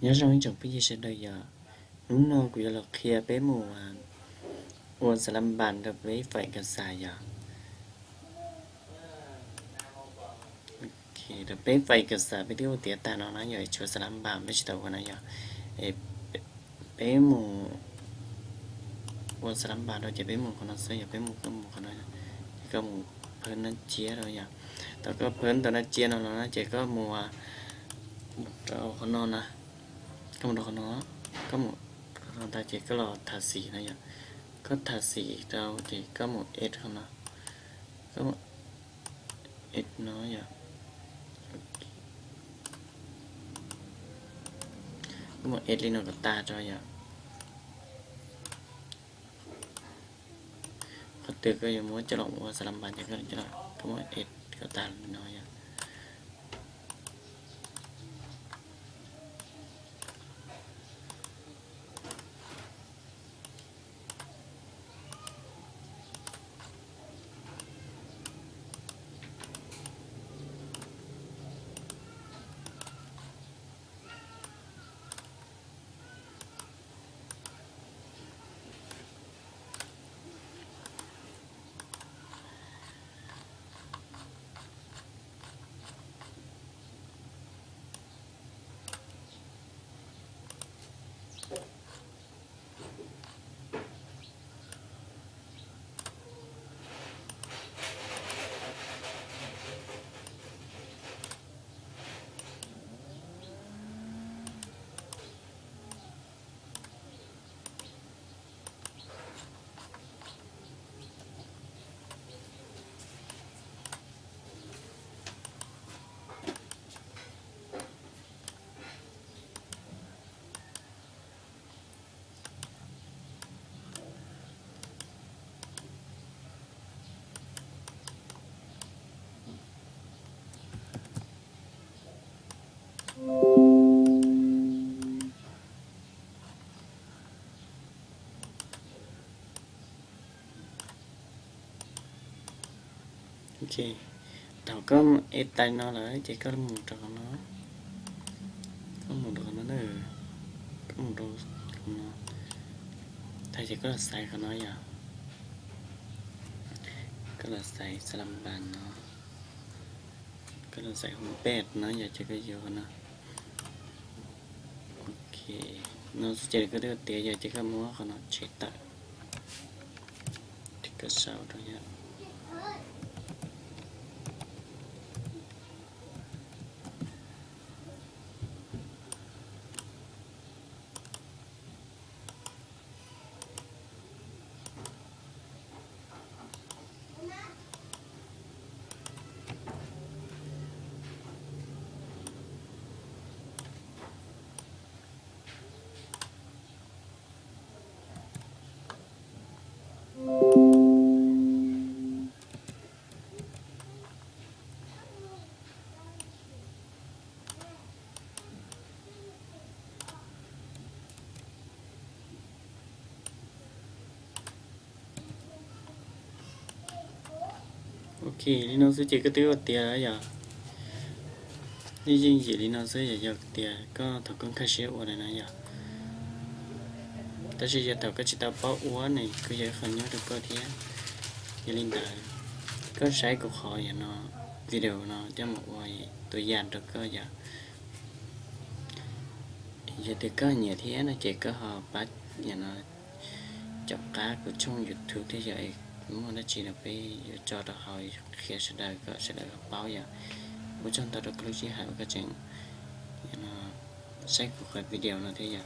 Nyob zoo ib tsoom phooj ywg sawv daws yom, hnub no kuv yuav los qhia peb mus ua xav las npas rau peb faim kas xas yom. Rau peb faim kas xas peb twb ua tiav tag no na yom, tshuav xav las npas peb tsis tau ua na yom. Peb mus ua xav las npas rau ces peb mus qhov no xwb yom, peb mus koj mus qhov no, ces koj mus phawb nab cia rau yom. Thaum koj phawb ntawm nab cia no los na ces koj mus rau qhov no na, koj mus rau qhov no, koj mus qhov no tag ces koj los tham xim no yom. Koj tham xim rau ces koj mus add qhov no, koj mus add no yom. Koj mus add li no kom tag rau yom. Qhov twg koj yuav muab coj los ua xav las npas ces koj coj los, koj muab add kom tag li no yom. Thaum koj mus add tag no lawm ces koj mus rau qhov no, koj mus rau qhov no, koj mus rau qhov no, tag ces koj los xaiv qhov no yom. Koj los xaiv xav las npas no, koj los xaiv home page no yom, ces koj yuav qhov no. Ok, no xwb ces koj twb ua tiav yom, ces koj muab qhov no tshem tawm, ces koj sau rau yom. Ok, li no xwb ces koj twb ua tiav yom. Yeej yooj yim li no xwb yom, yog tias koj thaum koj nkag siab ua lawm na yom. Tab sis yog thaum koj tsis tau paub ua ne, kuj yog ib qho nyuaj rau koj thiab. Yog li ntawd, koj saib kuv qhov yom no, video no coj mus ua tua yam rau koj yom. Yog tias koj nyiam thiab no ces koj ho pab yom no caum qab kuv tshooj YouTube thiab yom, muaj dab tsi los peb yuav tso rau hauv qhia sawv daws kom sawv daws ho paub yom. Ua tsaug ntau rau koj lub sij hawm uas koj tseem saib kuv qhov video no thiab yom.